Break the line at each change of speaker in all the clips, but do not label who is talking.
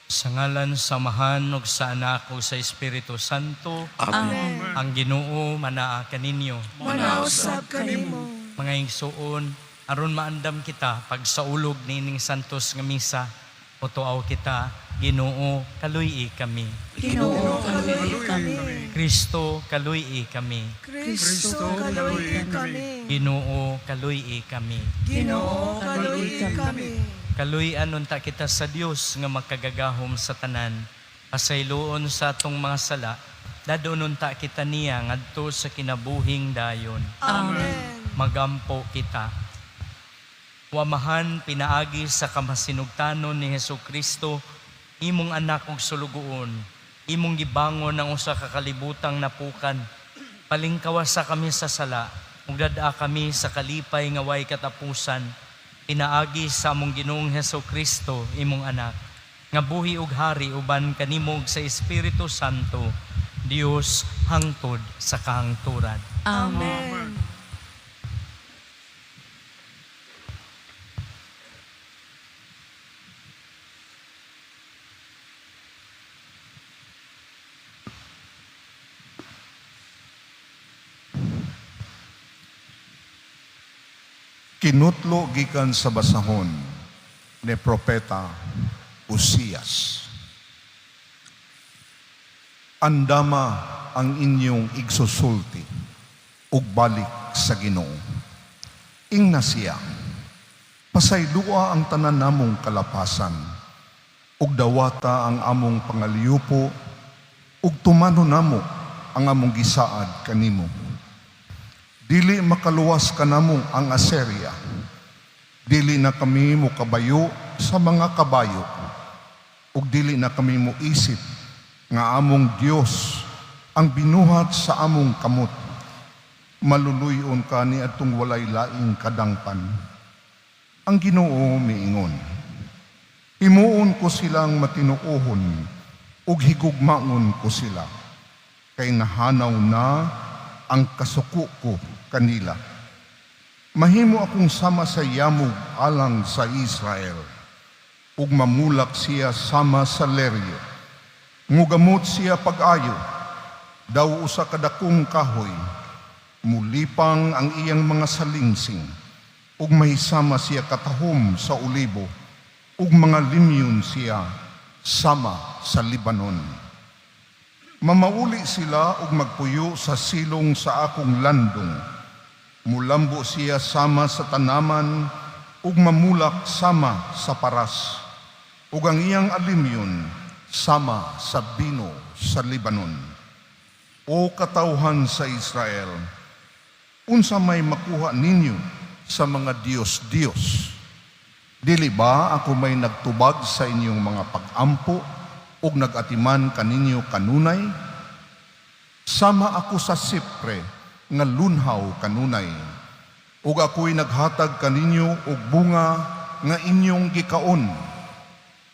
Sa ngalan sa Amahan ug sa Anak ug sa Espiritu Santo.
Amen.
Ang Ginoo manaa kaninyo.
Manausab kanimo.
Mga igsuon, aron maandam kita pag saulog niining santos nga misa, mutuaw kita, Ginoo, kaluy-i kami.
Ginoo, kaluy-i kami.
Kristo, kaluy-i kami.
Kristo, kaluy-i kami.
Ginoo, kaluy-i kami.
Ginoo, kaluy-i kami.
Kaluy-an unta kita sa Dios nga makagagahom sa tanan. Pasayloon sa atong mga sala, dadon unta kita niya ngadto sa kinabuhing dayon.
Amen.
Magampo kita. Wamahan pinaagi sa kamasinugtanon ni Hesus Kristo, imong anak ug sulugoon, imong gibangon ang usa ka kalibutang napukan. Palingkawasa kami sa sala, ug dad-a kami sa kalipay nga way katapusan. Pinaagi sa among Ginoong Hesus Kristo, imong anak, nga buhi ug hari uban kanimo ug sa Espiritu Santo, Dios hangtod sa kahangturan.
Amen.
Kinutlo gikan sa basahon ni Propeta Usías. Andama ang inyong igsusulti ug balik sa Ginoo. Ingna siya, pasaylua ang tanan namong kalapasan, ug dawata ang among pangaliyupo, ug tumano namo ang among gisaad kanimo. Dili makaluwas kanamo ang Assyria. Dili na kami mokabayo sa mga kabayo. Ug dili na kami moisip nga among Dios ang binuhat sa among kamot. Maluluy-on ka ni atong walay laing kadangpan. Ang Ginoo miingon, himuon ko silang matinuohon ug higugmaon ko sila, kay nahanaw na ang kasuko ko kanila. Mahimo akong sama sa yamog alang sa Israel, ug mamulak siya sama sa leryo. Mugamot siya pag-ayo, daw usa ka dakong kahoy, mulipang ang iyang mga salingsing, ug mahisama siya katahom sa olibo, ug mga limyon siya sama sa Libanon. Mamauli sila ug magpuyo sa silong sa akong landong. Mulambo siya sama sa tanaman ug mamulak sama sa paras. Ug ang iyang alimyon sama sa bino sa Libanon. O katawhan sa Israel, unsa may makuha ninyo sa mga Diyos-Diyos? Dili ba ako may nagtubag sa inyong mga pag-ampo ug nag-atiman kaninyo kanunay? Sama ako sa sipre nga lunhaw kanunay, ug ako'y naghatag kaninyo og bunga nga inyong gikaon.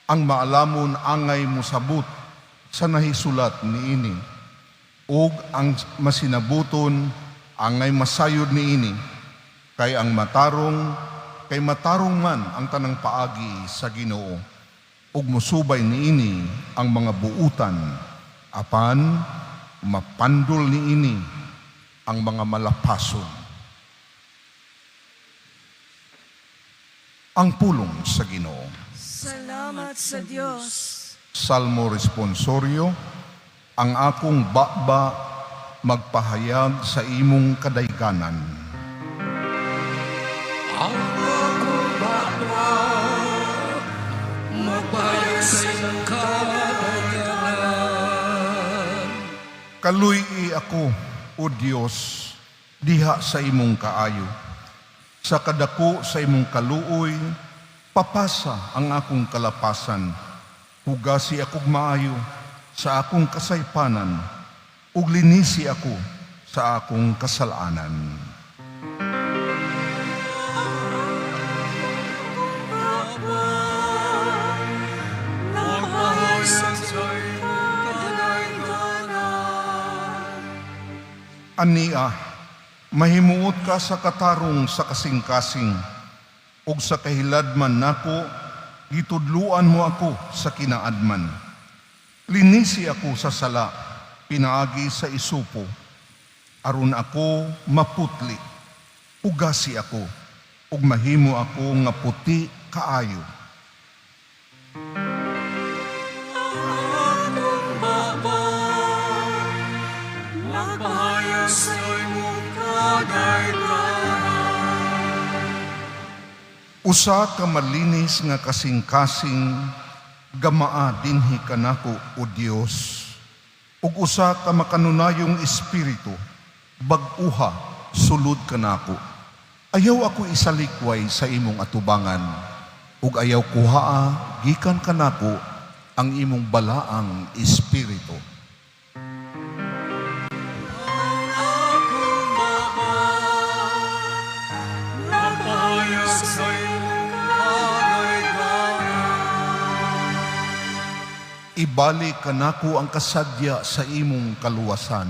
Ang maalamon angay mosabot sa nahisulat niini, ug ang masinabuton angay masayod niini, kay ang matarong kay matarong man ang tanang paagi sa Ginoo, ug mosubay niini ang mga buutan, apan mapandol niini ang mga malapason. Ang pulong sa Ginoo.
Salamat sa Dios.
Salmo responsorio, ang akong baba magpahayag sa imong kadayganan.
Ang akong baba magpahayag sa imong kadayganan.
Kaluy-i ako, O Dios, diha sa imong kaayo. Sa kadako sa imong kaluoy, papasa ang akong kalapasan. Hugasi akog maayo sa akong kasaypanan, ug linisi ako sa akong kasalanan.
Magpahayag sa imong kadayganan.
Ania, mahimuot ka sa katarong sa kasing-kasing, ug sa kahiladman nako, Gitudluan mo ako sa kinaadman. Linisi ako sa sala, pinaagi sa isupo. Aron ako maputli. Ugasi ako, ug mahimo ako nga puti kaayo.
Akong baba, magpahayag sa imong kadayganan.
Usa ka malinis nga kasing-kasing gamaa dinhi kanako, o Dios. Ug usa ka makanunayong espiritu bag-uha sulod kanako. Ayaw ako isalikway sa imong atubangan ug ayaw kuhaa gikan kanako ang imong balaang espiritu.
Akong baba, magpahayag sa imong kadayganan.
Ibalik kanako ang kasadya sa imong kaluwasan.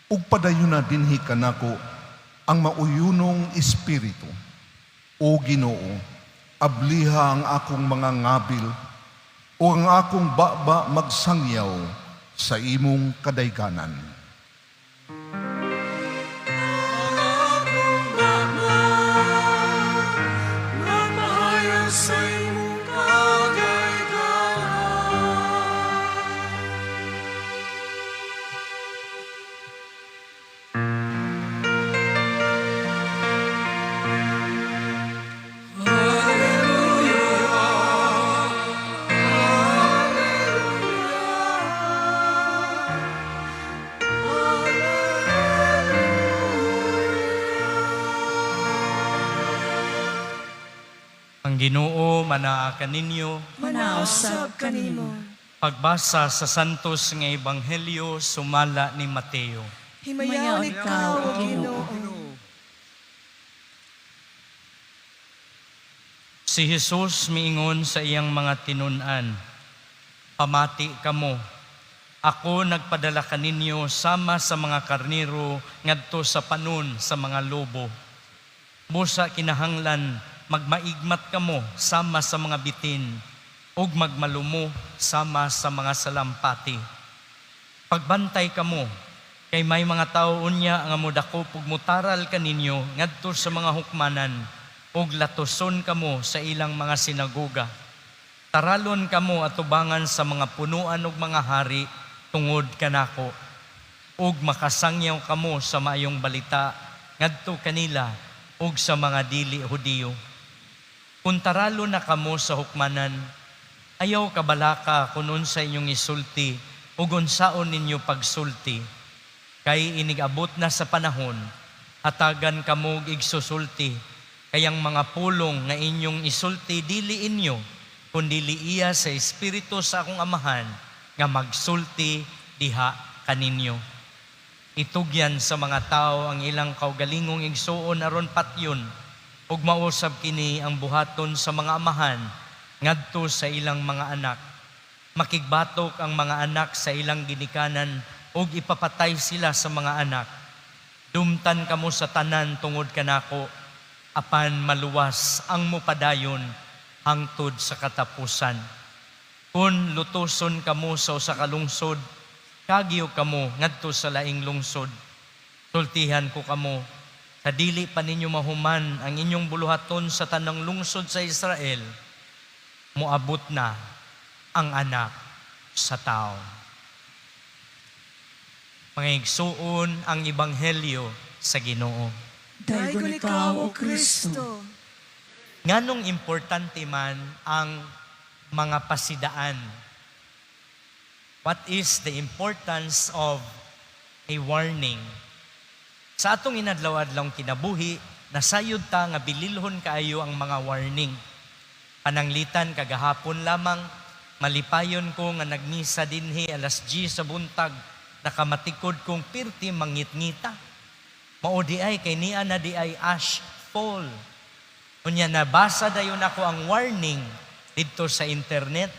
Ug padayon na dinhi kanako ang mauyunong espiritu. O Ginoo, abliha ang akong mga ngabil o ang akong baba magsangyaw sa imong kadayganan.
Akong baba, magpahayag sa imong kadayganan.
Ang Ginoo manaa kaninyo.
Manausab kanimo.
Pagbasa sa Santos nga Ebanghelyo sumala ni Mateo.
Himayaon ikaw, O Ginoo.
Si Jesus miingon sa iyang mga tinun-an, "Pamati kamo. Ako nagpadala kaninyo sama sa mga karniro ngadto sa panon sa mga lobo. Busa kinahanglan magmaigmat kamo sama sa mga bitin ug magmalumo sama sa mga salampati. Pagbantay kamo kay may mga tawo unya nga modakop ug motaral kaninyo ngadto sa mga hukmanan ug latuson kamo sa ilang mga sinagoga. Taralon kamo atubangan sa mga punuan ug mga hari tungod kanako ug makasangyaw kamo sa maayong balita ngadto kanila ug sa mga dili Hudiyo. Kung taralo na kamo sa hukmanan, ayaw kabalaka kun unsa inyong isulti ug unsaon ninyo pagsulti. Kay inigabot na sa panahon, hatagan kamo og igsusulti, kayang mga pulong nga inyong isulti dili inyo, kundi iya sa Espiritu sa akong Amahan nga magsulti diha kaninyo. Itugyan sa mga tao ang ilang kaugalingong igsuon aron patyon ug mausab kini ang buhaton sa mga amahan ngadto sa ilang mga anak. Makigbatok ang mga anak sa ilang ginikanan ug ipapatay sila sa mga anak. Dumtan kamo sa tanan tungod kanako, apan maluwas ang mupadayon hangtod sa katapusan. Kun lutuson kamo sa usa ka lungsod, kagiyo kamo ngadto sa laing lungsod. Sultihan ko kamo, sa dili pa ninyo mahuman ang inyong buluhaton sa tanang lungsod sa Israel, moabot na ang Anak sa Tao. Mga igsuon ang ebanghelyo sa Ginoo.
Daygon ikaw, O Kristo.
Nganong importante man ang mga pasidaan? What is the importance of a warning? Sa atong inadlaw-adlawng kinabuhi, nasayod ta nga bililhon kaayo ang mga warning. Pananglitan kagahapon lamang, malipayon ko nga nagmisa dinhi alas 10 sa buntag, nakamatikod kong pirti mangitngita. Mao di ay kay niya na di ay ash fall. Unya nabasa dayon ako ang warning didto sa internet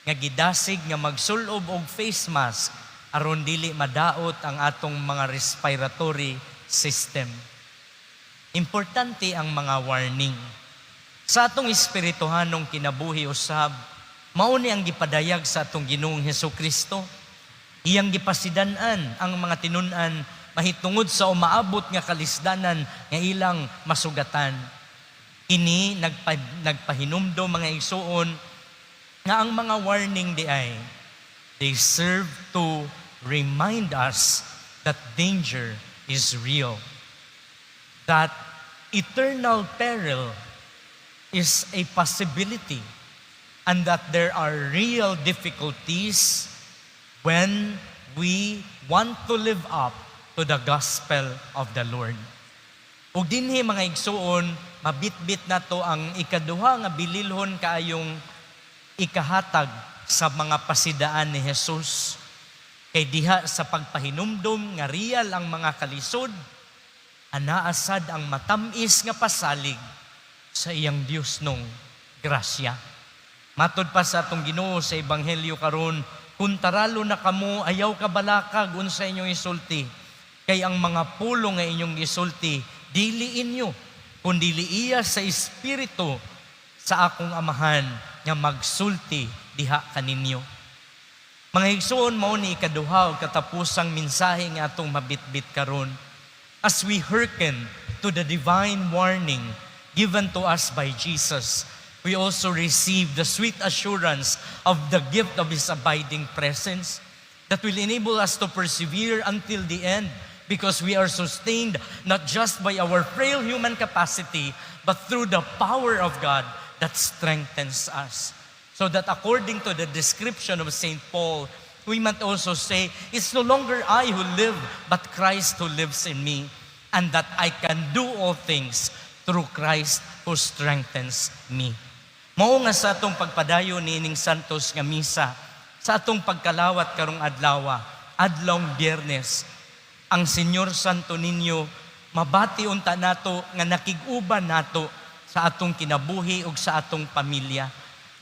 nga gidasig nga magsulob og face mask aron dili madaot ang atong mga respiratory system. Importante ang mga warning. Sa atong espirituhanong kinabuhi usab, mao ni ang gipadayag sa atong Ginoong Hesus Kristo. Iyang gipasidan-an ang mga tinun-an mahitungod sa umaabot nga kalisdanan nga ilang masugatan. Kini nagpahinumdom, mga igsuon, nga ang mga warning diay, they serve to remind us that danger is real, that eternal peril is a possibility, and that there are real difficulties when we want to live up to the gospel of the Lord. Ug dinhi, mga igsuon, mabitbit nato ang ikaduha nga bililhon kaayong ikahatag sa mga pasidaan ni Jesus. Kay diha sa pagpahinumdom nga real ang mga kalisod, anaa sad ang matamis nga pasalig sa iyang Diosnong grasya. Matod pa sa atong Ginoo sa ebanghelyo karon, "Kung taralo na kamo, ayaw kabalakag unsa inyong isulti. Kay ang mga pulong nga inyong isulti, dili inyo, kundi iya sa Espiritu sa akong Amahan nga magsulti diha kaninyo." Mga igsuon, mao ni ikaduha ug katapusang mensahe nga atong mabitbit karon. As we hearken to the divine warning given to us by Jesus, we also receive the sweet assurance of the gift of His abiding presence that will enable us to persevere until the end because we are sustained not just by our frail human capacity, but through the power of God that strengthens us. So that according to the description of St. Paul, we might also say, "It's no longer I who live, but Christ who lives in me," and that I can do all things through Christ who strengthens me. Mao nga sa atong pagpadayon niining Santos nga Misa, sa atong pagkalawat karong adlaw, adlawng Biyernes, ang Señor Santo Niño, mabati unta nato nga nakig-uban nato sa atong kinabuhi ug sa atong pamilya.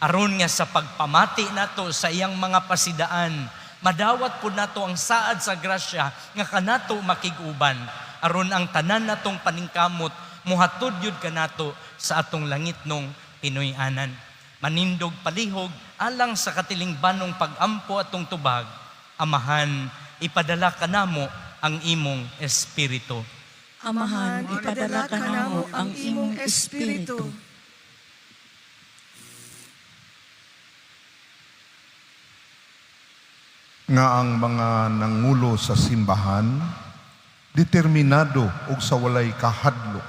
Aron nga sa pagpamati nato sa iyang mga pasidaan, madawat pud nato ang saad sa grasya nga kanato makig-uban. Aron ang tanan natong paningkamot muhatod yun kanato sa atong langitnong tinuy-anan. Manindog palihog alang sa katilingbanong pag-ampo atong tubag. Amahan, ipadala kanamo ang imong espiritu.
Amahan, ipadala kanamo ang imong espiritu.
Nga ang mga nangulo sa simbahan determinado ug sa walay kahadlok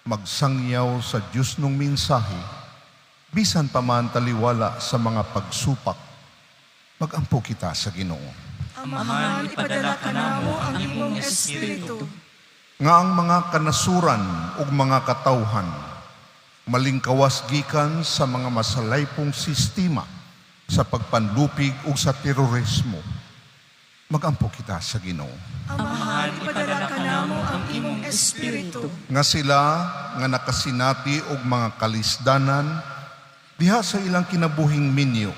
magsangyaw sa Diosnong mensahe bisan pa man taliwala sa mga pagsupak. Magampo kita sa Ginoo.
Amahan, ipadala kanamo ang imong espiritu.
Nga ang mga kanasuran ug mga katawhan malingkawas gikan sa mga masalaypong sistema sa pagpanlupig ug sa terorismo. Magampo kita sa Ginoo.
Amahan, ipadala kanamo ang imong espiritu.
Nga sila nga nakasinati og mga kalisdanan diha sa ilang kinabuhing minyo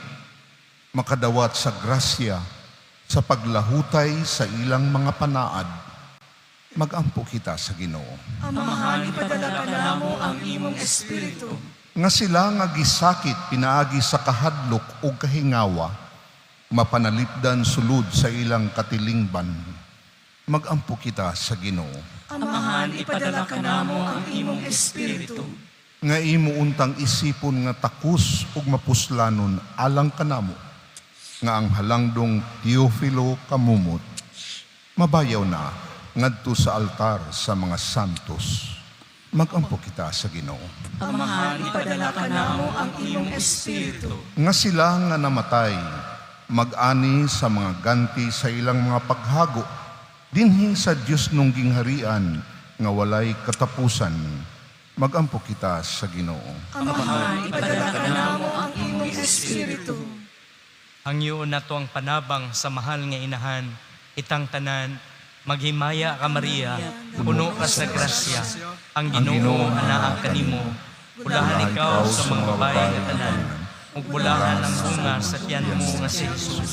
makadawat sa grasya sa paglahutay sa ilang mga panaad. Magampo kita sa Ginoo.
Amahan, ipadala kanamo ang imong espiritu.
Nga sila nga gisakit pinaagi sa kahadlok ug kahingawa mapanalipdan sulod sa ilang katilingban. Magampo kita sa Ginoo.
Amahan, ipadala kanamo ang imong espiritu.
Nga imo untang isipon nga takos ug mapuslanon alang kanamo nga ang halangdong Teofilo Camomot mabayaw na ngadto sa altar sa mga santos. Magampo kita sa Ginoo.
Amahan, ipadala kanamo ang imong espiritu.
Nga sila nga namatay mag-ani sa mga ganti sa ilang mga paghago dinhi sa Diosnong gingharian nga walay katapusan. Magampo kita sa Ginoo.
Amahan, ipadala kanamo ang imong espiritu.
Hangyoon nato ang panabang sa mahal nga inahan, itang tanan, maghimaya ka Maria, puno ka sa grasya, ang Ginoo anaa kanimo. Bulahan ikaw sa mga babae nga tanan, ug bulahan ang bunga sa tiyan mo nga si Jesus.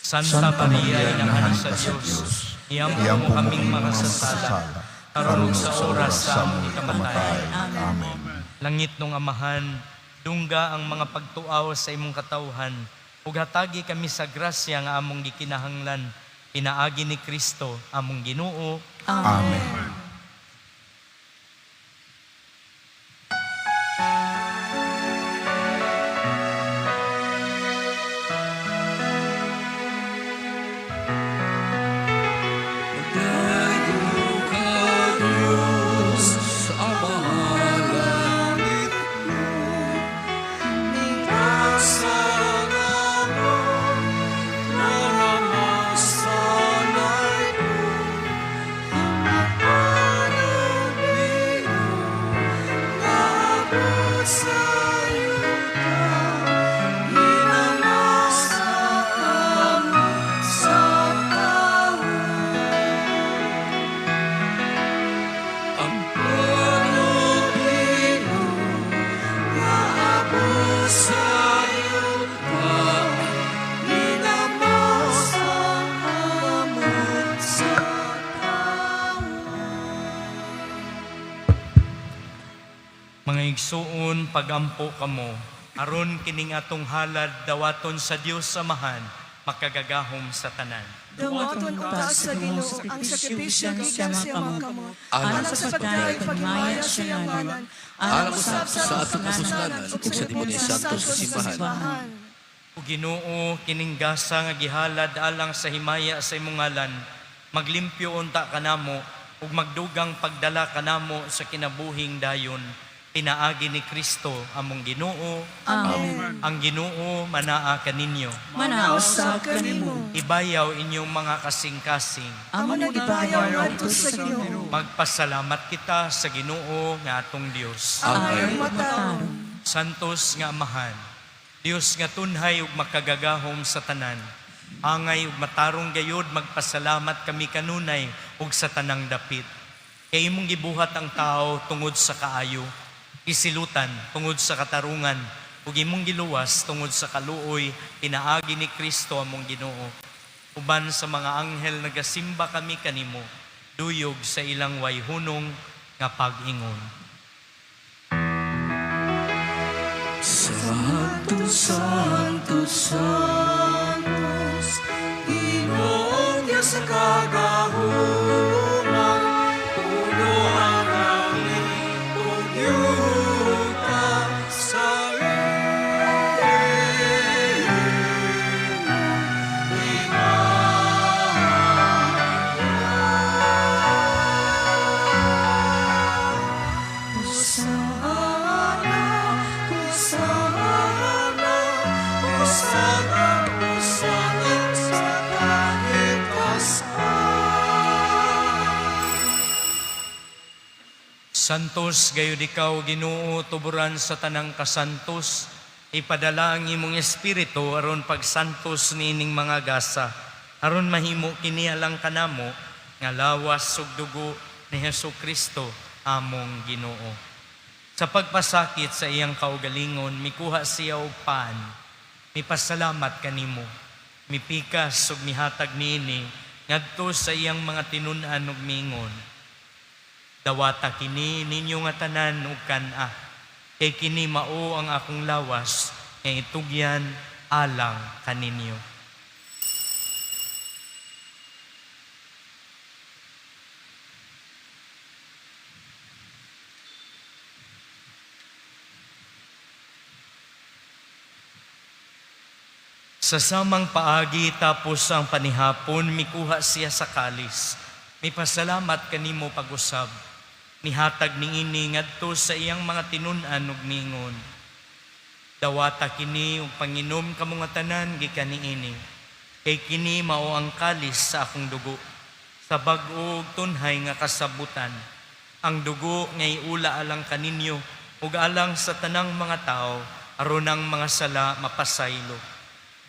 Santa Maria, Inahan sa Dios, iampo mo kaming makasasala, karon sa oras sa among ikamatay.
Amen.
Langitnong Amahan, dungga ang mga pagtuaw sa imong katawhan ug hatagi kami sa grasya nga among gikinahanglan pinaagi ni Kristo among Ginoo.
Amen.
Dayo ka Diyos, Amahan. Ang panubino nga abot sa yuta, hinamasa kamot sa tao.
Mga igsuon, pagampo kamo aron kining atong halad dawaton sa Dios Amahan makagagahom sa tanan.
Dawaton unta sa Ginoo ang sakripisyo gikan sa iyang mga kamot, alang sa pagdayeg paghimaya sa iyang ngalan, alang usab sa atong kapuslanan ug
ug sa Demonyo Santo sa simbahan.
O Ginoo, kining gasa nga gihalad alang sa himaya sa imong ngalan, maglimpyo unta kanamo ug magdugang pagdala kanamo sa kinabuhing dayon pinaagi ni Kristo among Ginoo.
Amen.
Ang Ginoo manaa kaninyo.
Manausab kanimo.
Ibayaw inyong mga kasing-kasing.
Amo nagibayaw ngadto sa Ginoo.
Magpasalamat kita sa Ginoo nga atong Dios.
Ang matarong.
Santos nga Amahan, Dios nga tunhay ug makagagahom sa tanan. Angay ug matarong gayod magpasalamat kami kanunay ug sa tanang dapit. Kay imong gibuhat ang tao tungod sa kaayo, isilutan tungod sa katarungan, ug imong giluwas tungod sa kaluoy pinaagi ni Kristo among Ginoo. Uban sa mga anghel nagasimba kami kanimo, duyog sa ilang wayhunong nga pag-ingon.
Santo, Santo, Santos, Ginoong Diyos sa kagahuman, puno ang langit ug yuta sa iyong Hosana, Hosana, Hosana, Hosana sa kahitasan.
Santos gayud ikaw Ginoo tuburan sa tanang kasantos ipadala ang imong espiritu aron pagsantos niining mga gasa aron mahimo kini alang kanamo nga lawas ug dugo ni Hesus Kristo among Ginoo. Sa pagpasakit sa iyang kaugalingon mikuha siya og pan, mipasalamat kanimo, mipikas ug mihatag niini ngadto sa iyang mga tinun-an ug miingon: Dawata kini ninyo nga tanan ug kan-a. Kay kini mao ang akong lawas nga itugyan alang kaninyo. Sa samang paagi tapos ang panihapon, mikuha siya sa kalis. Mipasalamat kanimo pag-usab. Nihatag niini ngadto sa iyang mga tinun-an ug miingon: Dawata kini ug panginom kamo nga tanan gikan niini. Kay kini mao ang kalis sa akong dugo. Sa bag-o ug tunhay nga kasabutan. Ang dugo nga iula alang kaninyo ug alang sa tanang mga tao aron ang mga sala mapasaylo.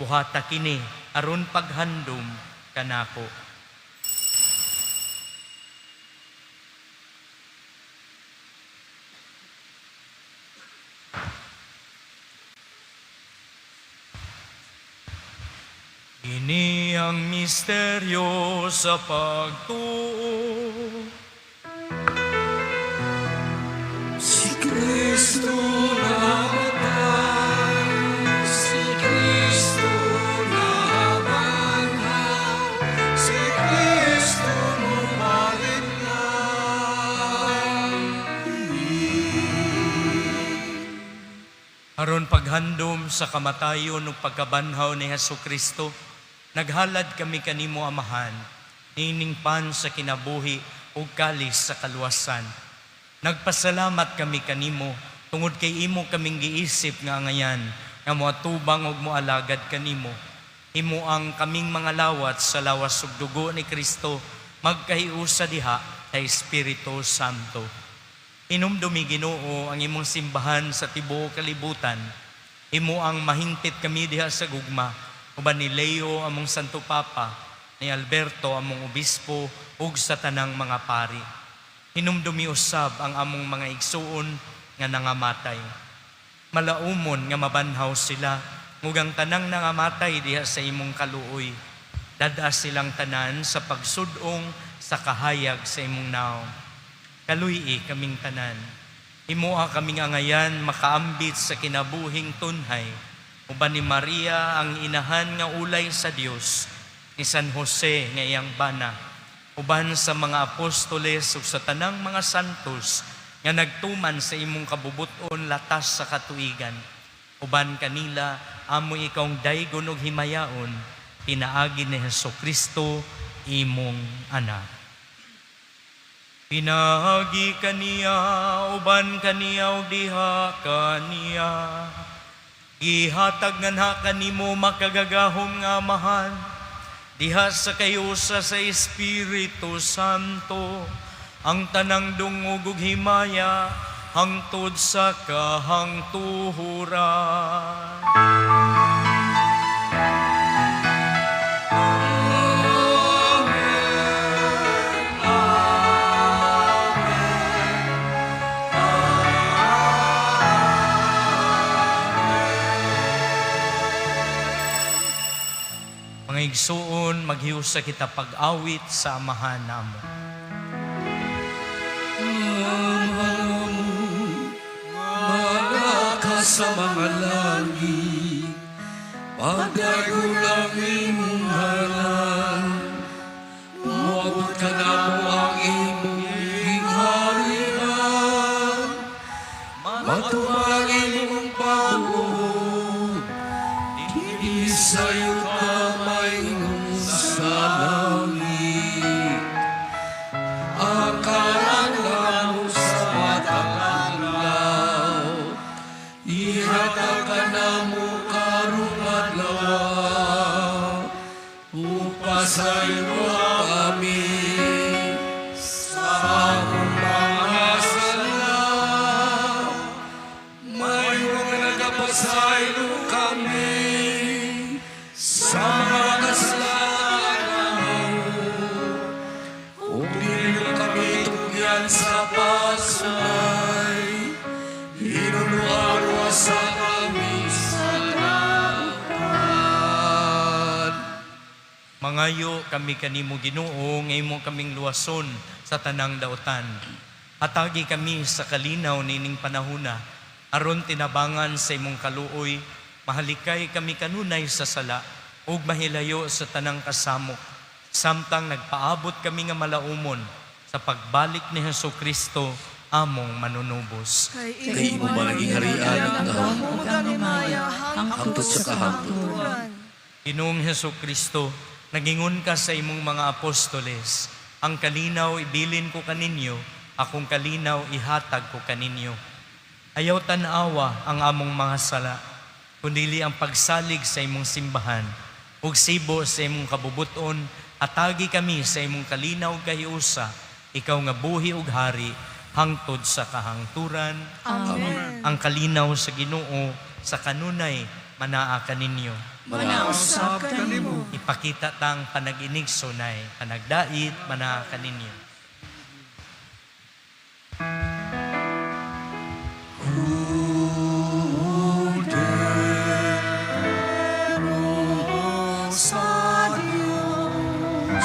Buhata kini aron paghandom kanako. Ini ang misteryo sa pagtuo.
Si Kristo namatay, si Kristo nabanhaw, si Kristo mubalik na.
Aron paghandom sa kamatayon ug pagkabanhaw ni Hesus Kristo, naghalad kami kanimo, Amahan, niining pan sa kinabuhi ug kalis sa kaluwasan. Nagpasalamat kami kanimo tungod kay imo kaming giisip nga angayan nga moatubang ug moalagad kanimo. Imo ang kaming mga lawat sa lawas ug dugo ni Kristo magkahiusa diha sa Espiritu Santo. Hinumdumi, Ginoo, ang imong simbahan sa tibuok kalibutan. Imo ang mahingpit kami diha sa gugma uban ni Leo among Santo Papa, ni Alberto among obispo ug sa tanang mga pari. Hinumdumi usab ang among mga igsuon nga nangamatay. Malaumon nga mabanhaw sila ug ang tanang nangamatay diha sa imong kaluoy. Dad-a silang tanan sa pagsud-ong sa kahayag sa imong nawong. Kaluy-i kaming tanan. Himoa kaming angayan makaambit sa kinabuhing tunhay. Uban ni Maria ang inahan nga ulay sa Dios, ni San Jose nga iyang bana, uban sa mga apostoles ug sa tanang mga santos nga nagtuman sa imong kabubuton latas sa katuigan. Uban kanila amo ikawng daygon ug himayaon pinaagi ni Hesus Kristo, imong anak. Pinaagi kaniya, uban kaniya ug diha kaniya, gihatag nganha kanimo, makagagahom nga Amahan, diha sa kahiusa sa Espiritu Santo, ang tanang dungog ug himaya hangtod sa kahangtuhuran. Mga igsuon, maghiusa kita pag-awit sa Amahan namo.
Ama nga naa sa mga langit, pagdaygon ang imong ngalan, moabot kanamo ang imong gingharian, matuman ang imong pagbuot, dinhi sa yuta maingon sa langit. Ang kalan namo sa matag adlaw, ihatag kanamo karong adlaw, ug pasayloa kami sa among mga sala, mayo nga nagapasaylo kami sa mga kasalanan, ug dili mo kami tugyan sa pagsulay, hinuluan sa kami sa dautan.
Mangayo kami kanimo, Ginoo, nga imo kaming luwason sa tanang dautan. Hatagi kami sa kalinaw nining panahuna aron tinabangan sa imong kaluoy, mahalikay kami kanunay sa sala ug mahilayo sa tanang kasamok samtang nagpaabot kami nga malaumon sa pagbalik ni Hesus Kristo among manunubos.
Kay imo man ang gingharian, ang gahom,
ug ang himaya
hangtod sa kahangturan.
Ginoong Hesus Kristo, nagingon ka sa imong mga apostoles, "Ang kalinaw ibilin ko kaninyo, akong kalinaw ihatag ko kaninyo." Ayaw tan-awa ang among mga sala, kundili ang pagsalig sa imong simbahan, ug sibo sa imong kabubuton, atagi kami sa imong kalinaw ug kahiusa, ikaw nga buhi ug hari, hangtod sa kahangturan.
Amen.
Ang kalinaw sa Ginoo sa kanunay manaa kaninyo.
Manaa usab kanimo.
Ipakita tang panag-inigsunay, panagdait, manaa kaninyo.
Sa Diyos.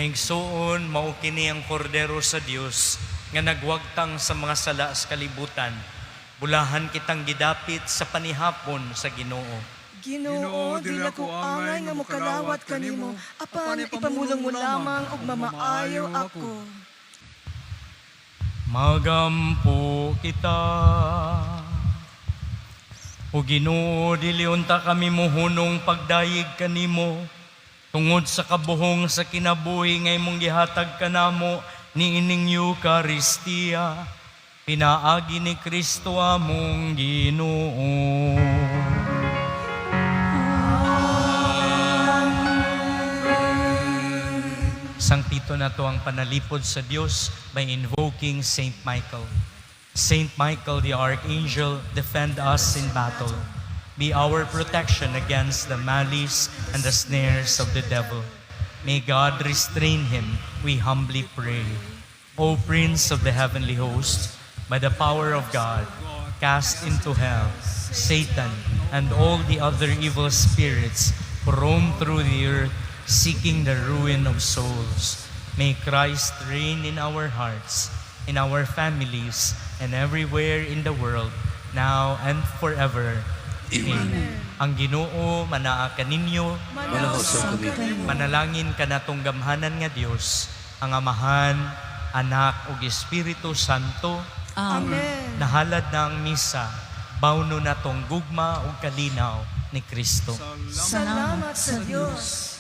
Mga igsuon, mao kini ang kordero sa Dios nga nagwagtang sa mga sala sa kalibutan. Bulahan kitang gidapit sa panihapon sa Ginoo.
Ginoo, dili ako angay nga mokalawat kanimo, apan ipamulong mo lamang ug mamaayo ako.
Magampo kita. O Ginoo, dili unta kami muhunong pagdayeg kanimo tungod sa kabuhong sa kinabuhi nga imong gihatag kanamo niining Eucharistia, pinaagi ni Kristo among Ginoo. Sangpiton nato ang panalipod sa Dios by invoking Saint Michael. Saint Michael the Archangel, defend us in battle. Be our protection against the malice and the snares of the devil. May God restrain him, we humbly pray. O Prince of the heavenly host, by the power of God, cast into hell Satan and all the other evil spirits who roam through the earth seeking the ruin of souls. May Christ reign in our hearts, in our families, and everywhere in the world, now and forever.
Amen.
Ang Ginoo manaa kaninyo,
Manaa usab kanimo.
Manalangin kanatong gamhanan nga Dios, ang Amahan, Anak ug Espiritu Santo.
Amen.
Nahalad na ang misa, bawno natong gugma ug kalinaw ni Kristo.
Salamat sa Dios.